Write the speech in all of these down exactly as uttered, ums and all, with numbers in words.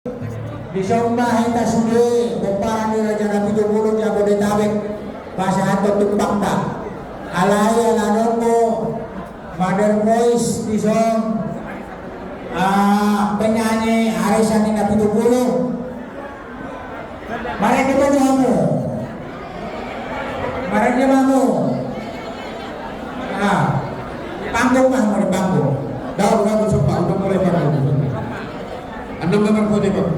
Dison ma hita sude pomparan ni Raja Napitupulu Jabodetabek pasahathon tumpakta. Alai ala nunga Mother Voice dison, ah, penyanyi arisan ni Napitupulu. Marende ma hamu. Marende ma hamu. Ah, panggung ma hamu di panggung. Daun, daun, sopa, udah mulai panggung. Anam gambar foto, Bang.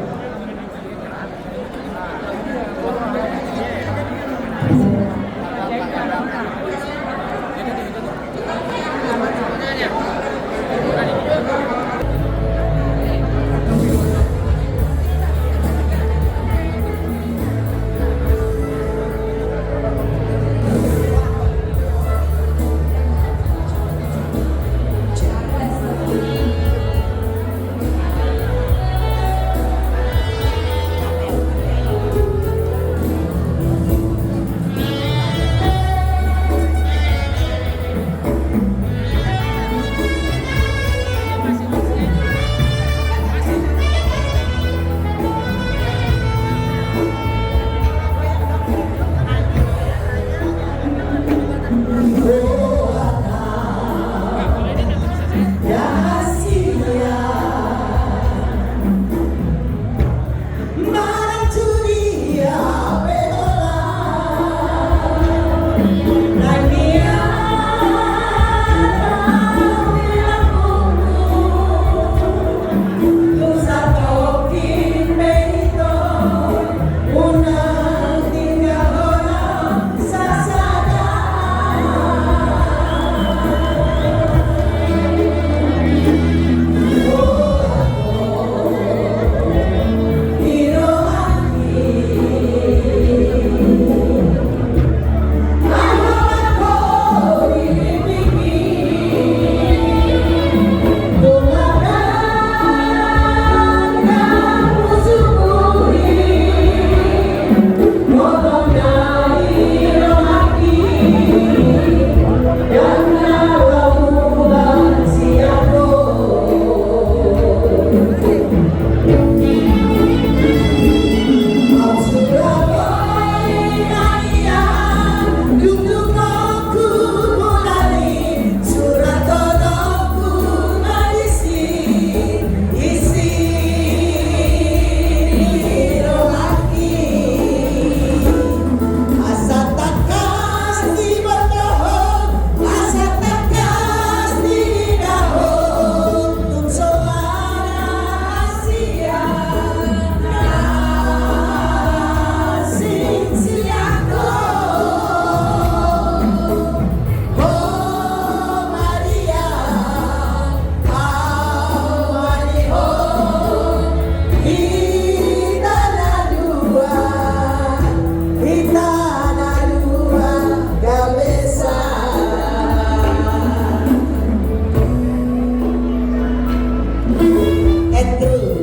Andrew,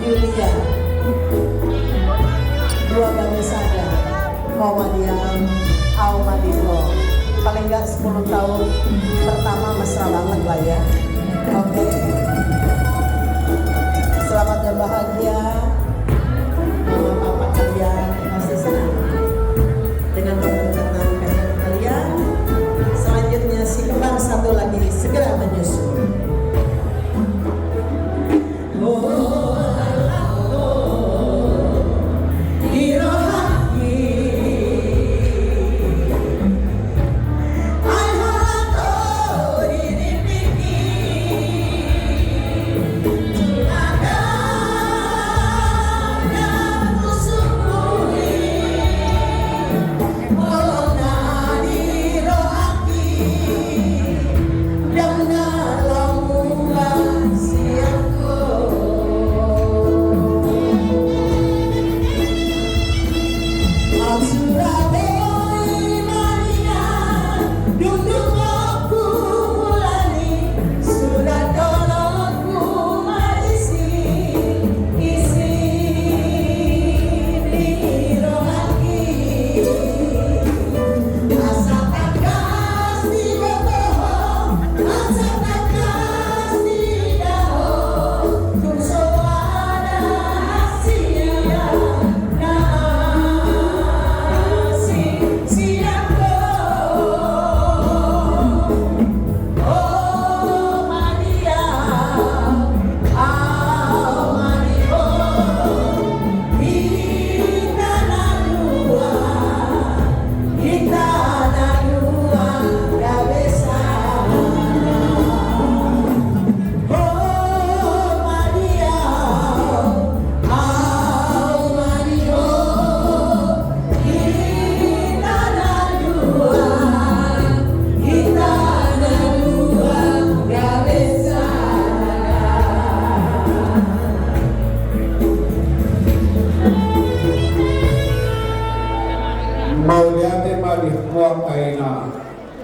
Yulia, dua gabe sada. Kau ma di au, au ma di ho. Paling nggak sepuluh tahun pertama mesra banget lah ya. Oke. Selamat berbahagia. Mama papa kalian pasti senang dengan pernikahan kalian. Selanjutnya si kembar satu lagi segera menyusul.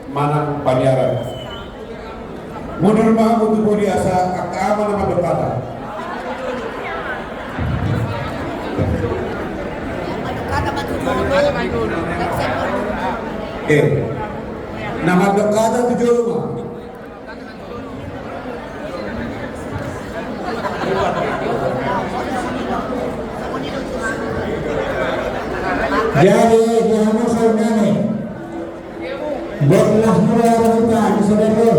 Manang paniaran. Mundur ma hamu tu pudi asa angka amang na mandok hata. Oke. Na mandok hata tu jolo ma. Jadi di hamu saudara nami, buat las mulai ada kita di sadari.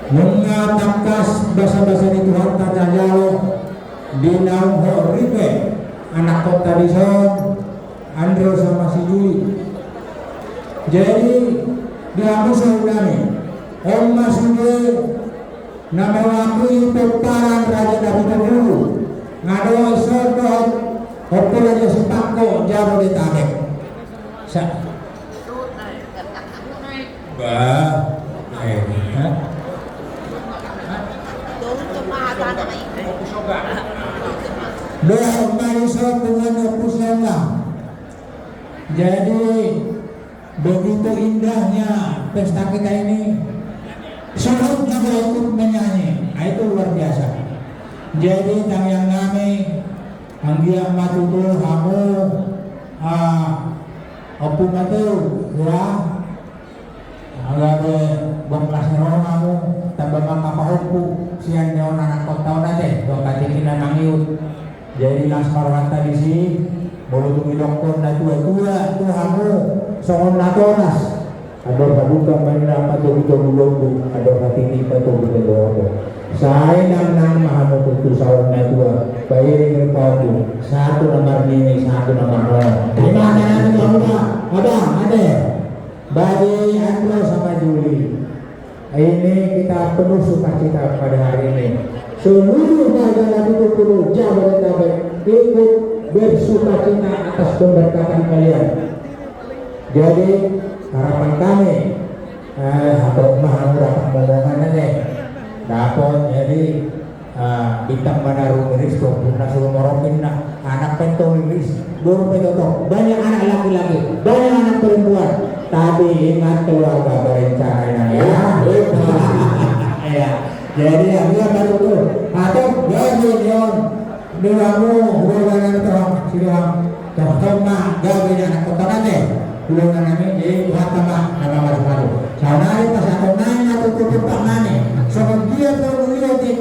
Nunga tangkas basa-basa ni Tuhanta tajalo di naung hot ripe anak kota dison. Andro sama si Juli. Jadi di hamu saudara nami, on ma sude na mewakili pomparan Raja Napitupulu, nga dohot sodo Ompu Raja Sipangko Jabodetabek. Sa Bah, eh, ha? Dohot ma dison dengan Ompu Sela. Jadi begitu indahnya pesta kita ini, suhut juga ikut menyanyi. Nah, itu luar biasa. Jadi tangiang nami, anggiat ma tutu hamu, ah, Ompu Mateu, ya. Gabe bongkas ni roha hamu, tamba mangapahompu sian ni on anak kota on ate, dohot hatiti na mangihut. Jadi las ma rohanta disi, molo tung didokkon na tua-tua tu hamu songon natoras. Andor habuka ma ninna, andor togu-togu lombu, andor hatiti ma togu ni lombu. Sai nangnang ma hamu tutu songon natua, pairing rupahompu, satu na marnini, satu na marnono. Ima tangan ni hamu ma, abang, ate. Bagi Andro sama Juli, ini kita penuh sukacita pada hari ini. Seluruh warga Napitupulu Jabodetabek ikut bersukacita atas pemberkatan kalian. Jadi harapan kami, eh, hatop ma hamu dapat momongan ate. Dapot, jadi Ah, bintang mana rumiris tu, puna suruh morokin na, anak pe tu riris, boru pe tu, banyak anak laki-laki, banyak anak perempuan, tapi ingat keluarga berencana ini ya. Iya. Jadi ya, dia baru tu, atau gaji dia on, dia kamu, hubungan dengan orang, si orang, contoh mah, gaji dia anak kota nanti, hubungan nami, jadi Tuhan tambah, tambah masuk-masuk. Saudari pas atau nanya tu, tu, tu, Pak Mane, sama dia tu, dia tu,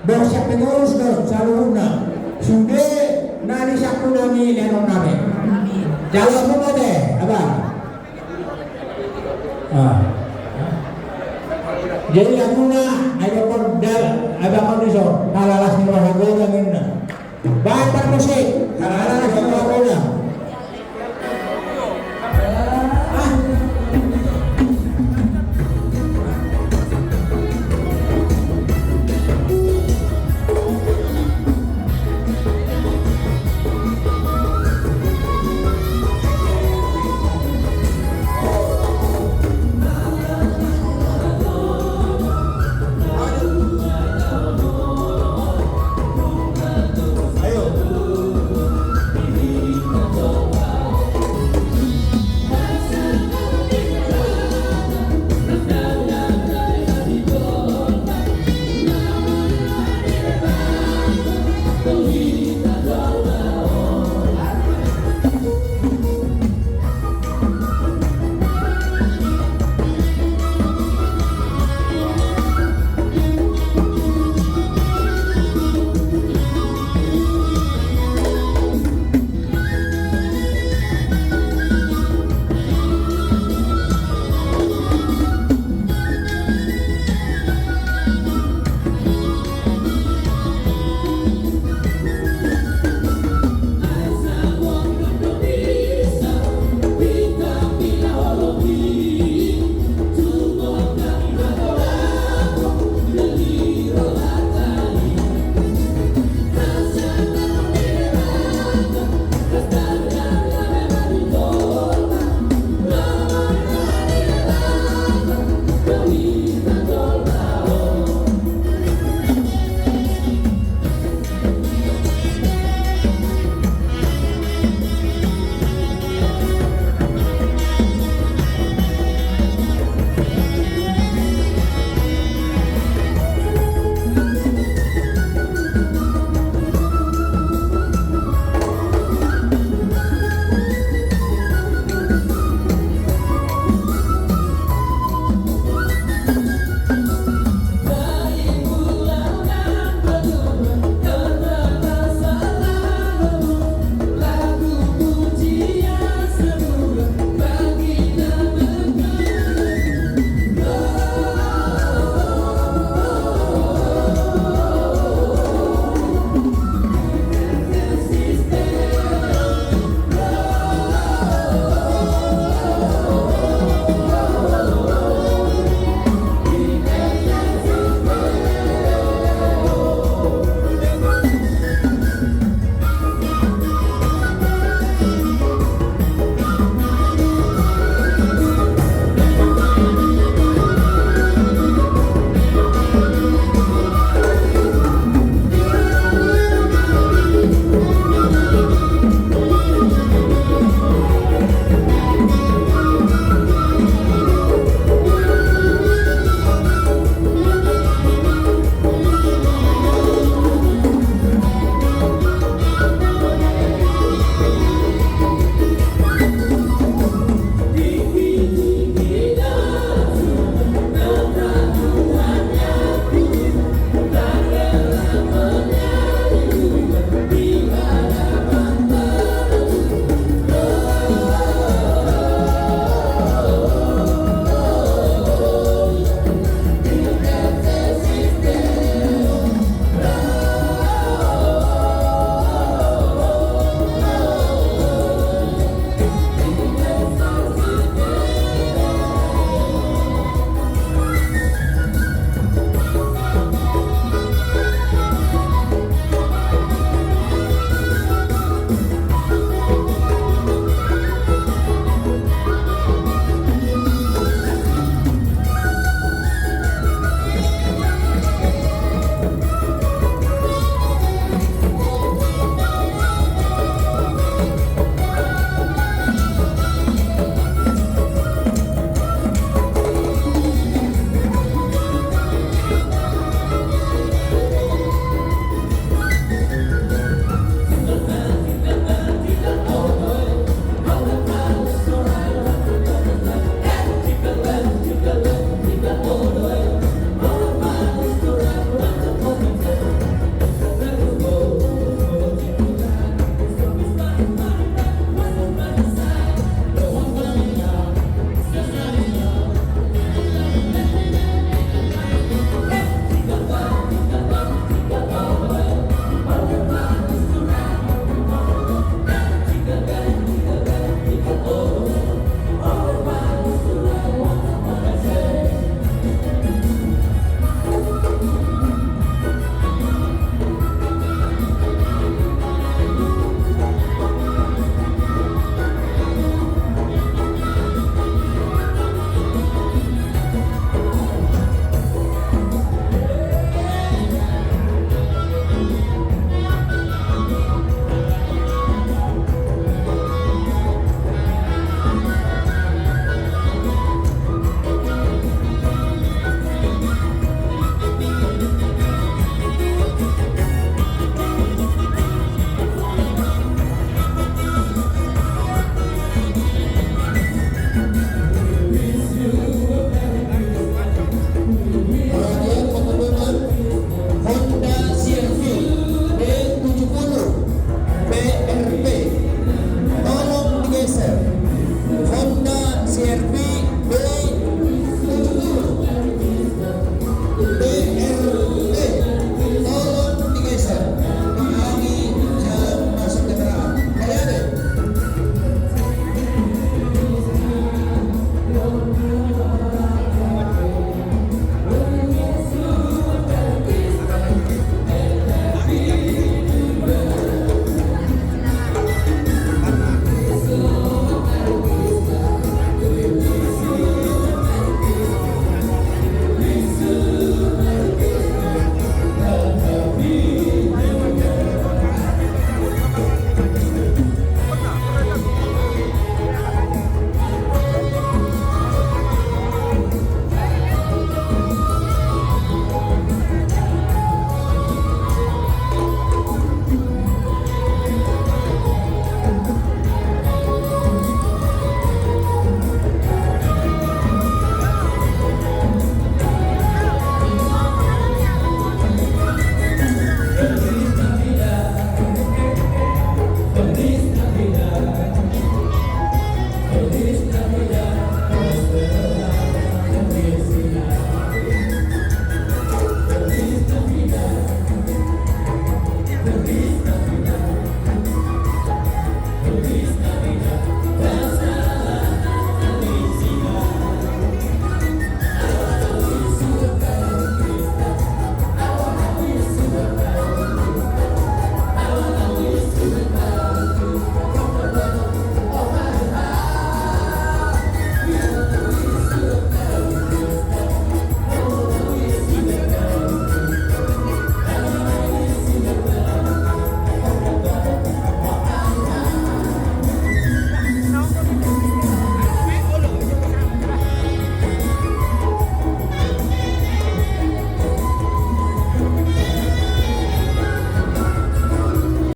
Bangsa pengurus do saluhutna. Sude na di saku nami lehonon nami. Jalo hamu ma ate, abang. Ah. Jadi hamu na, ayo kondal, abang on dison, halalas ni roha godang ninna. Baen parmusik, halalas ni